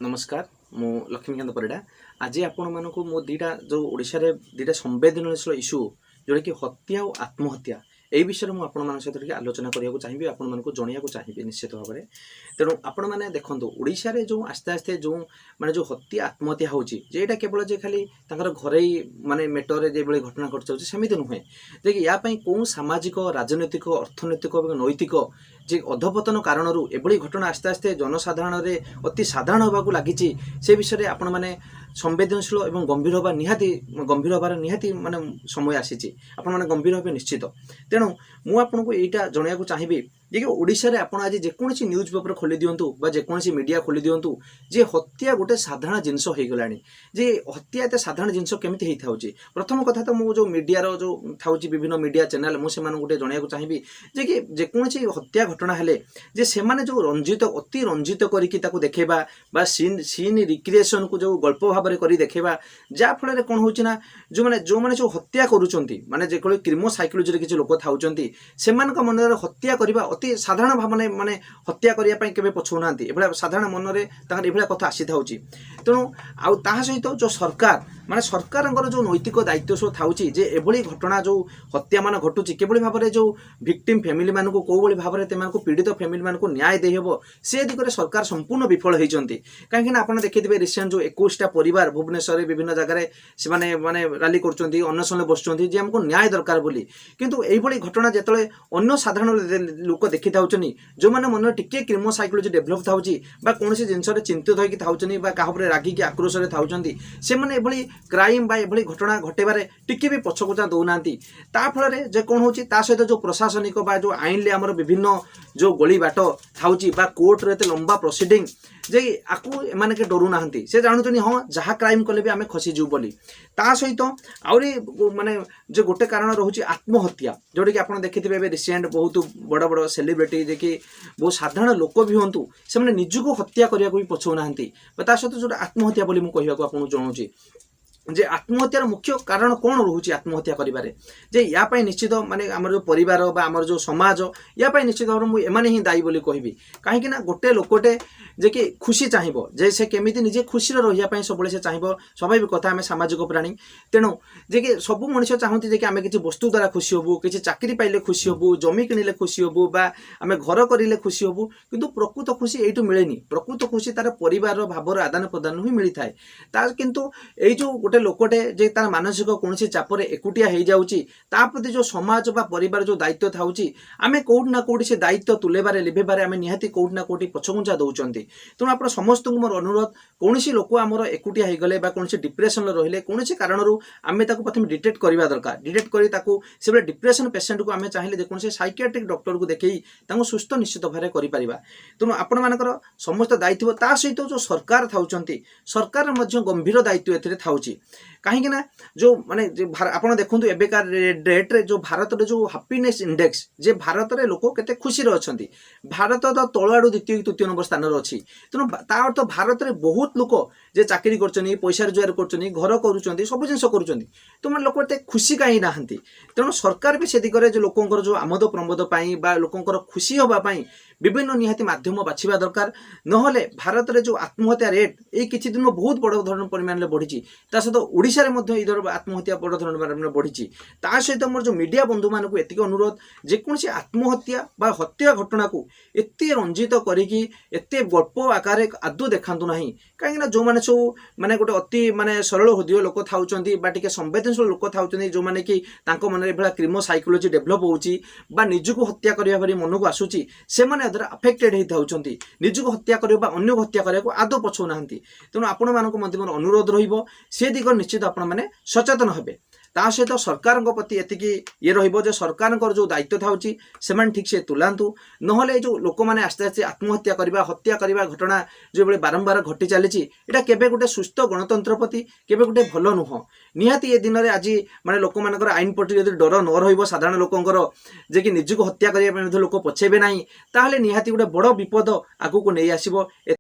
ନମସ୍କାର, ମୁଁ ଲକ୍ଷ୍ମୀକାନ୍ତ ପରିଡ଼ା। ଆଜି ଆପଣମାନଙ୍କୁ ମୁଁ ଦୁଇଟା ଯେଉଁ ଓଡ଼ିଶାରେ ଦୁଇଟା ସମ୍ବେଦନଶୀଳ ଇସ୍ୟୁ, ଯେଉଁଟାକି ହତ୍ୟା ଓ ଆତ୍ମହତ୍ୟା, ଏଇ ବିଷୟରେ ମୁଁ ଆପଣମାନଙ୍କ ସହିତ ଟିକେ ଆଲୋଚନା କରିବାକୁ ଚାହିଁବି, ଆପଣମାନଙ୍କୁ ଜଣାଇବାକୁ ଚାହିଁବି ନିଶ୍ଚିତ ଭାବରେ। ତେଣୁ ଆପଣମାନେ ଦେଖନ୍ତୁ, ଓଡ଼ିଶାରେ ଯେଉଁ ଆସ୍ତେ ଆସ୍ତେ ଯେଉଁ ମାନେ ଯେଉଁ ହତ୍ୟା ଆତ୍ମହତ୍ୟା ହେଉଛି ଯେ ଏଇଟା କେବଳ ଯେ ଖାଲି ତାଙ୍କର ଘରୋଇ ମାନେ ମେଟରରେ ଯେଭଳି ଘଟଣା ଘଟିଯାଉଛି ସେମିତି ନୁହେଁ ଯେ କି ୟା ପାଇଁ କେଉଁ ସାମାଜିକ, ରାଜନୈତିକ, ଅର୍ଥନୈତିକ ଏବଂ ନୈତିକ ଯେ ଅଧପତନ କାରଣରୁ ଏଭଳି ଘଟଣା ଆସ୍ତେ ଆସ୍ତେ ଜନସାଧାରଣରେ ଅତି ସାଧାରଣ ହେବାକୁ ଲାଗିଛି, ସେ ବିଷୟରେ ଆପଣମାନେ ସମ୍ବେଦନଶୀଳ ଏବଂ ଗମ୍ଭୀର ହେବାର ନିହାତି ମାନେ ସମୟ ଆସିଛି। ଆପଣମାନେ ଗମ୍ଭୀର ହେବେ ନିଶ୍ଚିତ। ତେଣୁ ମୁଁ ଆପଣଙ୍କୁ ଏଇଟା ଜଣାଇବାକୁ ଚାହିଁବି ଯେ କି ଓଡ଼ିଶାରେ ଆପଣ ଆଜି ଯେକୌଣସି ନ୍ୟୁଜ୍ ପେପର ଖୋଲି ଦିଅନ୍ତୁ ବା ଯେକୌଣସି ମିଡ଼ିଆ ଖୋଲି ଦିଅନ୍ତୁ ଯେ ହତ୍ୟା ଗୋଟେ ସାଧାରଣ ଜିନିଷ ହେଇଗଲାଣି। ଯେ ହତ୍ୟା ଏତେ ସାଧାରଣ ଜିନିଷ କେମିତି ହେଇଥାଉଛି? ପ୍ରଥମ କଥା ତ ମୁଁ ଯେଉଁ ମିଡ଼ିଆର ଯେଉଁ ଥାଉଛି ବିଭିନ୍ନ ମିଡ଼ିଆ ଚ୍ୟାନେଲ, ମୁଁ ସେମାନଙ୍କୁ ଗୋଟେ ଜଣାଇବାକୁ ଚାହିଁବି ଯେ କି ଯେକୌଣସି ହତ୍ୟା ଘଟଣା ହେଲେ ଯେ ସେମାନେ ଯେଉଁ ରଞ୍ଜିତ, ଅତି ରଞ୍ଜିତ କରିକି ତାକୁ ଦେଖେଇବା ବା ସିନ୍ ରିକ୍ରିଏସନକୁ ଯେଉଁ ଗଳ୍ପ ଭାବରେ କରି ଦେଖେଇବା, ଯାହାଫଳରେ କ'ଣ ହେଉଛି ନା ଯେଉଁମାନେ ଯେଉଁମାନେ ସବୁ ହତ୍ୟା କରୁଛନ୍ତି, ମାନେ ଯେକୌଣସି କ୍ରିମୋ ସାଇକୋଲୋଜିରେ କିଛି ଲୋକ ଥାଉଛନ୍ତି, ସେମାନଙ୍କ ମନରେ ହତ୍ୟା କରିବା ଅତି ସାଧାରଣ ଭାବନା, ମାନେ ହତ୍ୟା କରିବା ପାଇଁ କେବେ ପଛଉନାହାନ୍ତି। ଏଭଳିଆ ସାଧାରଣ ମନରେ ତାଙ୍କର ଏଭଳିଆ କଥା ଆସିଥାଉଛି। ତେଣୁ ଆଉ ତାହା ସହିତ ଯେଉଁ ସରକାର, ମାନେ ସରକାରଙ୍କର ଯେଉଁ ନୈତିକ ଦାୟିତ୍ୱ ସବୁ ଥାଉଛି ଯେ ଏଭଳି ଘଟଣା ଯେଉଁ ହତ୍ୟାମାନ ଘଟୁଛି, କିଭଳି ଭାବରେ ଯେଉଁ ଭିକ୍ଟିମ୍ ଫ୍ୟାମିଲିମାନଙ୍କୁ, କେଉଁଭଳି ଭାବରେ ସେମାନଙ୍କୁ, ପୀଡ଼ିତ ଫ୍ୟାମିଲିମାନଙ୍କୁ ନ୍ୟାୟ ଦେଇହେବ, ସେ ଦିଗରେ ସରକାର ସମ୍ପୂର୍ଣ୍ଣ ବିଫଳ ହେଇଛନ୍ତି। କାହିଁକିନା ଆପଣ ଦେଖିଥିବେ, ରିସେଣ୍ଟ ଯେଉଁ 21ଟା ପରିବାର ଭୁବନେଶ୍ୱରରେ ବିଭିନ୍ନ ଜାଗାରେ ସେମାନେ ମାନେ ରାଲି କରୁଛନ୍ତି, ଅନଶନରେ ବସୁଛନ୍ତି ଯେ ଆମକୁ ନ୍ୟାୟ ଦରକାର ବୋଲି। କିନ୍ତୁ ଏଇଭଳି ଘଟଣା ଯେତେବେଳେ ଅନ୍ୟ ସାଧାରଣ ଲୋକ ଦେଖିଥାଉଛନ୍ତି, ଯେଉଁମାନେ ମନରେ ଟିକେ କ୍ରିମୋ ସାଇକୋଲୋଜି ଡେଭଲପ୍ ଥାଉଛି ବା କୌଣସି ଜିନିଷରେ ଚିନ୍ତିତ ହେଇକି ଥାଉଛନ୍ତି ବା କାହା ଉପରେ ରାଗିକି ଆକ୍ରୋଶରେ ଥାଉଛନ୍ତି, ସେମାନେ ଏଭଳି କ୍ରାଇମ୍ ବା ଏଭଳି ଘଟଣା ଘଟେଇବାରେ ଟିକେ ବି ପଛଘୁଞ୍ଚା ଦେଉନାହାନ୍ତି। ତା ଫଳରେ ଯେ କ'ଣ ହେଉଛି, ତା ସହିତ ଯେଉଁ ପ୍ରଶାସନିକ ବା ଯେଉଁ ଆଇନରେ ଆମର ବିଭିନ୍ନ ଯେଉଁ ଗଳି ବାଟ ଥାଉଛି ବା କୋର୍ଟର ଏତେ ଲମ୍ବା ପ୍ରୋସିଡ଼ିଂ ଯେ ଆକୁ ଏମାନେ କେହି ଡରୁନାହାନ୍ତି। ସେ ଜାଣୁଛନ୍ତି, ହଁ, ଯାହା କ୍ରାଇମ୍ କଲେ ବି ଆମେ ଖସିଯିବୁ ବୋଲି। ତା ସହିତ ଆହୁରି ମାନେ ଯେ ଗୋଟେ କାରଣ ରହୁଛି ଆତ୍ମହତ୍ୟା, ଯେଉଁଟାକି ଆପଣ ଦେଖିଥିବେ ଏବେ ରିସେଣ୍ଟ ବହୁତ ବଡ଼ ବଡ଼ ସେଲିବ୍ରିଟି ଯେ କି ବହୁତ ସାଧାରଣ ଲୋକ ବି ହୁଅନ୍ତୁ, ସେମାନେ ନିଜକୁ ହତ୍ୟା କରିବାକୁ ବି ପଛଉନାହାନ୍ତି। ବା ତା ସହିତ ଯେଉଁଟା ଆତ୍ମହତ୍ୟା ବୋଲି ମୁଁ କହିବାକୁ ଆପଣଙ୍କୁ ଜଣାଉଛି ଯେ ଆତ୍ମହତ୍ୟାର ମୁଖ୍ୟ କାରଣ କ'ଣ ରହୁଛି ଆତ୍ମହତ୍ୟା କରିବାରେ, ଯେ ୟା ପାଇଁ ନିଶ୍ଚିତ ମାନେ ଆମର ଯେଉଁ ପରିବାର ବା ଆମର ଯେଉଁ ସମାଜ, ୟା ପାଇଁ ନିଶ୍ଚିତ ଭାବରେ ମୁଁ ଏମାନେ ହିଁ ଦାୟୀ ବୋଲି କହିବି। କାହିଁକି ନା ଗୋଟେ ଲୋକଟେ ଯେ କି ଖୁସି ଚାହିଁବ ଯେ ସେ କେମିତି ନିଜେ ଖୁସିରେ ରହିବା ପାଇଁ ସବୁବେଳେ ସେ ଚାହିଁବ। ସ୍ୱାଭାବିକ କଥା, ଆମେ ସାମାଜିକ ପ୍ରାଣୀ। ତେଣୁ ଯେ କି ସବୁ ମଣିଷ ଚାହୁଁନ୍ତି ଯେ କି ଆମେ କିଛି ବସ୍ତୁ ଦ୍ୱାରା ଖୁସି ହବୁ, କିଛି ଚାକିରି ପାଇଲେ ଖୁସି ହବୁ, ଜମି କିଣିଲେ ଖୁସି ହବୁ ବା ଆମେ ଘର କରିଲେ ଖୁସି ହବୁ। କିନ୍ତୁ ପ୍ରକୃତ ଖୁସି ଏଇଠୁ ମିଳେନି। ପ୍ରକୃତ ଖୁସି ତାର ପରିବାରର ଭାବର ଆଦାନ ପ୍ରଦାନରୁ ହିଁ ମିଳିଥାଏ। ତା କିନ୍ତୁ ଏଇ ଯେଉଁ ଗୋଟେ ଲୋକଟେ ଯେ ତାର ମାନସିକ କୌଣସି ଚାପରେ ଏକୁଟିଆ ହେଇଯାଉଛି, ତା ପ୍ରତି ଯେଉଁ ସମାଜ ବା ପରିବାର ଯେଉଁ ଦାୟିତ୍ୱ ଥାଉଛି, ଆମେ କୋଉଠି ନା କୋଉଠି ସେ ଦାୟିତ୍ୱ ତୁଲେଇବାରେ, ଲିଭେଇବାରେ ଆମେ ନିହାତି କୋଉଠି ନା କୋଉଠି ପଛଘୁଞ୍ଚା ଦେଉଛନ୍ତି। ତେଣୁ ଆପଣ ସମସ୍ତଙ୍କୁ ମୋର ଅନୁରୋଧ, କୌଣସି ଲୋକ ଆମର ଏକୁଟିଆ ହେଇଗଲେ ବା କୌଣସି ଡିପ୍ରେସନରେ ରହିଲେ, କୌଣସି କାରଣରୁ ଆମେ ତାକୁ ପ୍ରଥମେ ଡିଟେକ୍ଟ କରିବା ଦରକାର। ଡିଟେକ୍ଟ କରି ତାକୁ ସେଭଳି ଡିପ୍ରେସନ ପେସେଣ୍ଟକୁ ଆମେ ଚାହିଁଲେ ଯେକୌଣସି ସାଇକିଆଟ୍ରିକ୍ ଡକ୍ଟରକୁ ଦେଖେଇ ତାଙ୍କୁ ସୁସ୍ଥ ନିଶ୍ଚିତ ଭାବରେ କରିପାରିବା। ତେଣୁ ଆପଣମାନଙ୍କର ସମସ୍ତ ଦାୟିତ୍ୱ, ତା ସହିତ ଯେଉଁ ସରକାର ଥାଉଛନ୍ତି, ସରକାରର ମଧ୍ୟ ଗମ୍ଭୀର ଦାୟିତ୍ୱ ଏଥିରେ ଥାଉଛି। କାହିଁକି ନା ଯେଉଁ ମାନେ ଯେ ଆପଣ ଦେଖନ୍ତୁ, ଏବେକା ଡେଟ୍ରେ ଯେଉଁ ଭାରତରେ ଯେଉଁ ହାପିନେସ୍ ଇଣ୍ଡେକ୍ସ, ଯେ ଭାରତରେ ଲୋକ କେତେ ଖୁସିରେ ଅଛନ୍ତି, ଭାରତ ତ ତଳ ଆଡ଼ୁ ଦ୍ୱିତୀୟ କି ତୃତୀୟ ନମ୍ବର ସ୍ଥାନରେ ଅଛି। ତେଣୁ ତା ଅର୍ଥ ଭାରତରେ ବହୁତ ଲୋକ ଯେ ଚାକିରି କରୁଛନ୍ତି, ପଇସା ରୋଜଗାର କରୁଛନ୍ତି, ଘର କରୁଛନ୍ତି, ସବୁ ଜିନିଷ କରୁଛନ୍ତି, ତ ମାନେ ଲୋକ ଏତେ ଖୁସି କାହିଁ ନାହାନ୍ତି? ତେଣୁ ସରକାର ବି ସେ ଦିଗରେ ଯେଉଁ ଲୋକଙ୍କର ଯେଉଁ ଆମୋଦ ପ୍ରମୋଦ ପାଇଁ ବା ଲୋକଙ୍କର ଖୁସି ହେବା ପାଇଁ ବିଭିନ୍ନ ନିହାତି ମାଧ୍ୟମ ବାଛିବା ଦରକାର। ନହେଲେ ଭାରତରେ ଯେଉଁ ଆତ୍ମହତ୍ୟା ରେଟ୍ ଏଇ କିଛି ଦିନ ବହୁତ ବଡ଼ ଧରଣର ପରିମାଣରେ ବଢ଼ିଛି, ତା ସହିତ ଓଡ଼ିଶାରେ ମଧ୍ୟ ଏଇ ଧର ଆତ୍ମହତ୍ୟା ବଡ଼ ଧରଣର ପରିମାଣରେ ବଢ଼ିଛି। ତା ସହିତ ମୋର ଯେଉଁ ମିଡ଼ିଆ ବନ୍ଧୁମାନଙ୍କୁ ଏତିକି ଅନୁରୋଧ, ଯେକୌଣସି ଆତ୍ମହତ୍ୟା ବା ହତ୍ୟା ଘଟଣାକୁ ଏତେ ରଞ୍ଜିତ କରିକି ଏତେ ଗଳ୍ପ ଆକାରରେ ଆଦୌ ଦେଖାନ୍ତୁ ନାହିଁ। କାହିଁକିନା ଯେଉଁମାନେ ସବୁ ମାନେ ଗୋଟେ ଅତି ମାନେ ସରଳ ହୃଦୟ ଲୋକ ଥାଉଛନ୍ତି ବା ଟିକେ ସମ୍ବେଦନଶୀଳ ଲୋକ ଥାଉଛନ୍ତି, ଯେଉଁମାନେ କି ତାଙ୍କ ମନରେ ଏଭଳିଆ କ୍ରିମୋ ସାଇକୋଲୋଜି ଡେଭଲପ୍ ହେଉଛି ବା ନିଜକୁ ହତ୍ୟା କରିବା ପରି ମନକୁ ଆସୁଛି, ସେମାନେ ଏଥିରେ ଆଫେକ୍ଟେଡ୍ ହେଇଥାଉଛନ୍ତି। ନିଜକୁ ହତ୍ୟା କରିବା ବା ଅନ୍ୟକୁ ହତ୍ୟା କରିବାକୁ ଆଦୌ ପଛଉନାହାନ୍ତି। ତେଣୁ ଆପଣମାନଙ୍କୁ ମଧ୍ୟ ମୋର ଅନୁରୋଧ ରହିବ, ସେ ଦିଗରେ ନିଶ୍ଚିତ ଆପଣମାନେ ସଚେତନ ହେବେ। ତା ସହିତ ସରକାରଙ୍କ ପ୍ରତି ଏତିକି ଇଏ ରହିବ ଯେ ସରକାରଙ୍କର ଯେଉଁ ଦାୟିତ୍ୱ ଥାଉଛି, ସେମାନେ ଠିକ୍ ସେ ତୁଲାନ୍ତୁ। ନହେଲେ ଏଇ ଯେଉଁ ଲୋକମାନେ ଆସ୍ତେ ଆସ୍ତେ ଆତ୍ମହତ୍ୟା କରିବା, ହତ୍ୟା କରିବା ଘଟଣା ଯେଉଁଭଳି ବାରମ୍ବାର ଘଟି ଚାଲିଛି, ଏଇଟା କେବେ ଗୋଟେ ସୁସ୍ଥ ଗଣତନ୍ତ୍ର ପ୍ରତି କେବେ ଗୋଟେ ଭଲ ନୁହଁ। ନିହାତି ଏ ଦିନରେ ଆଜି ମାନେ ଲୋକମାନଙ୍କର ଆଇନ ପ୍ରତି ଯଦି ଡର ନ ରହିବ ସାଧାରଣ ଲୋକଙ୍କର, ଯେ କି ନିଜକୁ ହତ୍ୟା କରିବା ପାଇଁ ମଧ୍ୟ ଲୋକ ପଛେଇବେ ନାହିଁ, ତାହେଲେ ନିହାତି ଗୋଟେ ବଡ଼ ବିପଦ ଆଗକୁ ନେଇ ଆସିବ।